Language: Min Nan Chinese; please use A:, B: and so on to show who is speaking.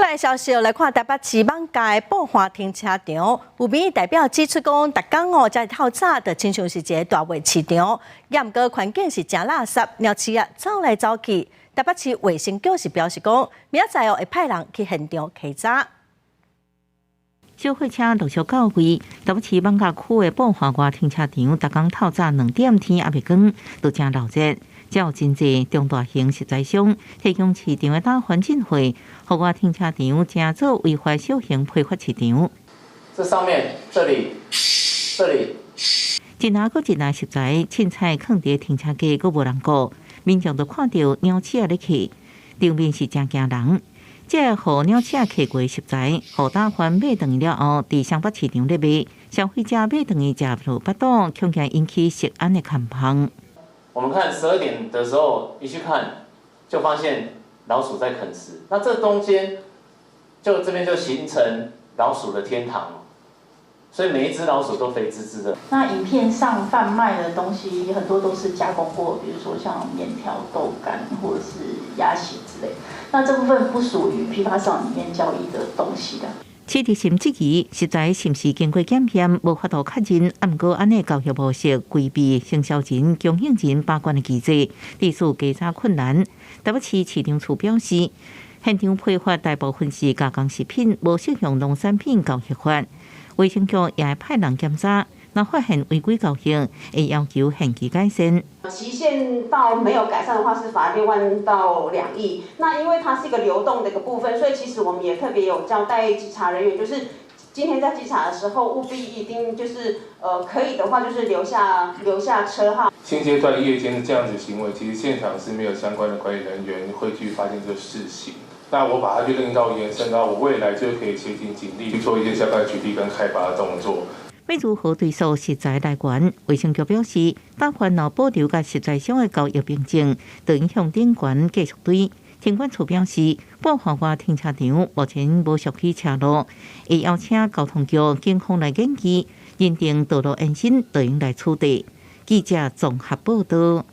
A: 來消息來看台北市艋舺的寶華停車場，有民意代表指出講，逐工哦，這透早就親像是一个大賣市場，也毋過環境是誠垃圾，貓鼠仔走來走去。台北市衛生局是表示講，明仔載哦會派人去現場稽查。
B: 小貨車陸續到位，台北市艋舺區的寶華外停車場，逐工透早2點天猶未光，就誠鬧熱。遮有真濟中大型石材商提供市場的打環境費，予外停車場成做違法小型批發市場。
C: 這上面，這裡，這裡，
B: 一籃閣一籃食材，凊彩囥佇停車格，閣無人顧，民眾就看著貓鼠仔咧屎，場面是誠驚人。這予貓鼠仔屎過食材，予打翻買轉去了後，佇雙北市場咧賣，消費者買轉去食落腹肚，恐驚引起食安的空芳。
C: 我們看12點的時候一去看，就發現老鼠在啃食。那這中間就這邊就形成老鼠的天堂，所以每一隻老鼠都肥滋滋的。
D: 那影片上販賣的東西很多都是加工過，比如說像麵條、豆乾或者是鴨血之類。那這部分不屬於批發市場裡面交易的東西的。
B: 市質詢質疑，食材是毋是經過檢驗，無法度確認。啊，毋過按呢交易模式規避承銷人、供應人把關的機制，致使稽查困難。台北市市長處表示，現場批發大部分是加工食品，無適用農產品交易法。衛生局也會派人檢查，若發現違規交易，會要求限期改善。
E: 期限到沒有改善的話，是罰6萬到2億。那因為它是一個流動的一個部分，所以其實我們也特別有交代稽查人員，就是今天在稽查的時候，務必一定就是可以的話，就是留下車號。
F: 現階段夜間的這樣子行為，其實現場是沒有相關的管理人員會去發現這個事情。那我把它去令到延伸到我未來就可以協警警力去做一些相關取締跟開罰的動作。
B: 欲如何追溯食材來源？衛生局表示，打翻若保留佮食材商的交易憑證，就影響頂懸繼續追。停管處表示，寶華外停車場目前無屬於車路，會邀請交通局、警方來研究，認定道路延伸，就用來處理。記者綜合報導。